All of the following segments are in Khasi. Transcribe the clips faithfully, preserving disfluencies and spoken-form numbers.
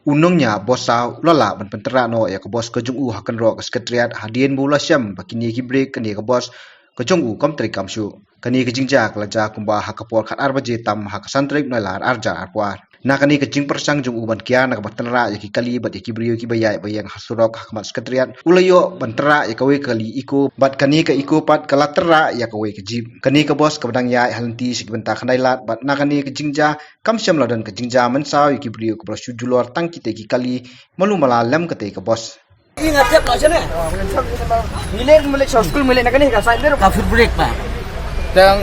U nongñiah bos sa u la lah ban pyntrah noh ïa ka bos ka jong u ha kynroh ka Secretariat hadien ba u la shem ba kine ki brake kane ka bos ka jong u kam trei kam shuh. Kane ka jingjia ka la jia kumba ha ka por khatar baje tam ha ka san tarik Nailar arhajar arphew ar. Na kane ka jingpyrshang jong u ban kiar na kaba tynrah ïa ki kali bad ïa ki briew kiba ïaid ba ïeng ha surok ha khmat Secretariat, u la ïoh ban tynrah ïa kawei ka kali Eeco bad kane ka Eeco pat ka la tynrah ïa kawei ka jeep. Kane ka bos kaba dang ïaid ha lynti sha ki bynta khyndai lad bad na kane ka jingjia kam shym la don ka jingjia mynsaw ïa ki briew kiba la shu julor tang kitei ki kali malu mala lem katei ka bos. Ïa nga tep noh shane. Ngi leit, ngi leit sha skul, ngi leit na kane ka side, ka foot brake ba. Tang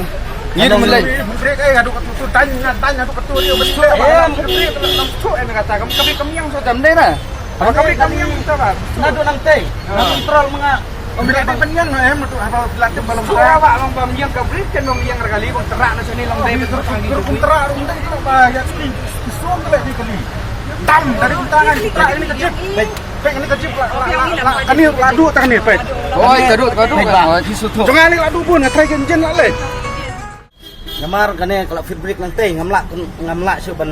ngi leit. Brake ai, haduh katu tu, tang nga tang haduh katu dia. Em, brake lam tu, em, kata kam, kam, kam yang so jam dei na. Apa kam, kam yang tu ba? Naduh nangtei. Na control menga. Bila di pynïang, em, tu apa, bila tep ba long. Suara ba long ba yang ka brake kan long yang kali, bang terak na sini long dei. Bang terak long dei tu ba, ya sini. Suang kali di kali. Tam dari utangan, terak ini kejip. Pek, ini kejip lah, lah, lah, lah. Kane la duh tang ne, pek. Oi, ka duh, ka duh. Pek, bang, ki sutu. Jong nga ne la duh bun, nga try ka engine la leh. Namar kane ka la foot brake nangtei, ngam lah, ngam lah shuh ban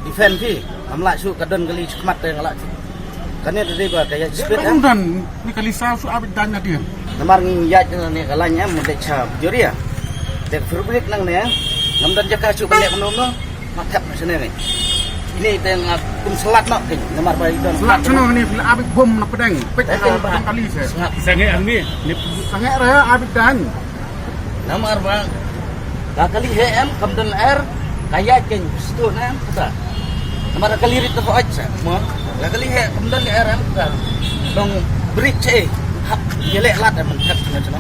defend phi. Ngam lah shuh ka don kali sha khmat te nga lah. Kane te dei ba ka ïa speed, eh. Don ni kali sa shuh abit dan nadir. Namar ngi ïaid ne ka lain, em, dei cha Victoria. Te foot brake nangne, eh. Ngam don jaka shuh ban leh kumno kumno. Nga thep na shane ne. Ini te nga kum slat noh kin, namar ba i don. Slat shano ne, phi la abit bom na pdeng. Pek, eh, ka kali se. Sangeh ang ni. Sangeh re abit dan. Namar ba ka kali he em, kam don air, ka ïaid kin stu na em kata. Namar ka kali rit ko ach sa. Mo. Ka kali he kam don air em kata. Dong bridge eh. Hap ïaleh lad em thep na shano.